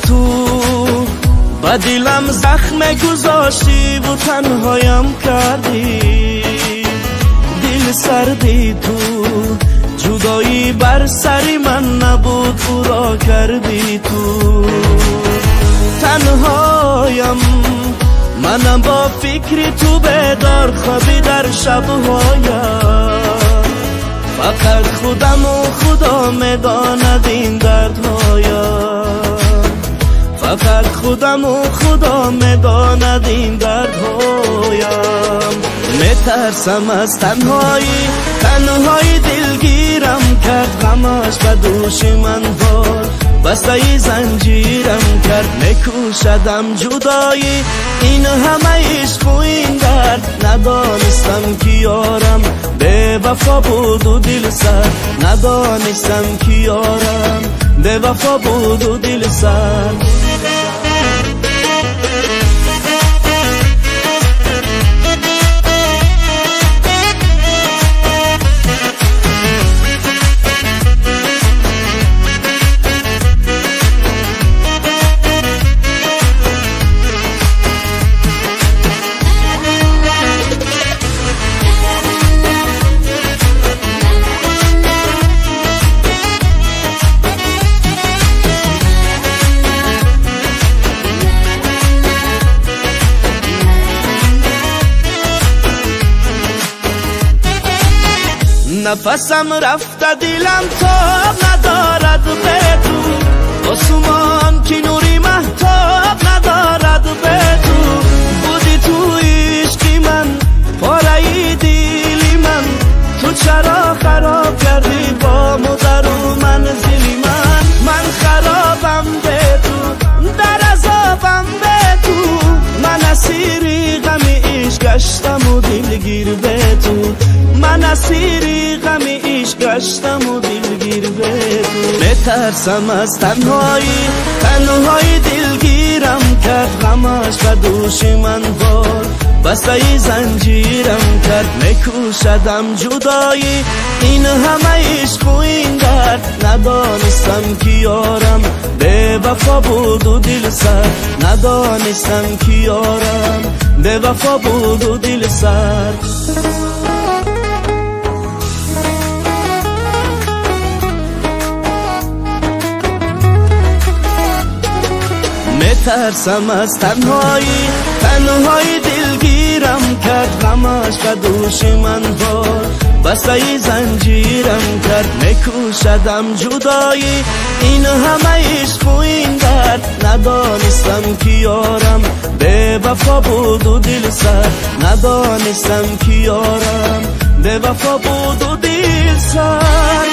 ту ба дилам захм гузоштӣ ва танҳоям кардӣ. Дил сардӣ ту ҷудоӣ бар сари ман набуд, ӯро кардӣ ту. Танҳоям манам бо фикри ту бедор хобӣ дар шабҳоям. Фақат худаму Худо медонад ин дардҳоям. Фақат худаму Худо медонад ин дардҳоям. Метарсам аз танҳоӣ, танҳоӣ дилгирам кард, ғамаш ба дӯши ман бор бастаи занҷирам кард. Мекӯшадам ҷудоӣ, ин ҳама ишқу ин дард, надонистам ки ёрам бевафо буду дил сар. Надонистам ки ёрам бевафо буду дил сар. Нафасам рафта дилам тоб надорад бе ту, осмон ки нури маҳтоб надорад бе ту. Буди ту ишқи ман, пораи дили ман, ту чаро хароб кардӣ бо модару манзили ман? Ман харобам бе ту, дар азобам бе ту, ман асири ғами ишқ гаштаму дилгир бе ту. Ман асири ғами ишқ гаштаму дилгир бе ту. Метарсам аз танҳоӣ, танҳоӣ дилгирам кард, ғамаш ба дӯши ман бор бастаи занҷирам кард. Мекӯшадам ҷудоӣ, ин ҳама ишқу ин дард, надонистам ки ёрам бевафо буду дил сар. Надонистам ки ёрам бевафо буду дил сар. Метарсам аз танҳоӣ, танҳоӣ дилгирам кард, ғамаш ба дӯши ман бор бастаи занҷирам кард. Мекӯшадам ҷудоӣ, ин ҳама ишқу ин дард, надонистам ки ёрам бевафо буду дил сар. Надонистам ки ёрам бевафо буду дил сар.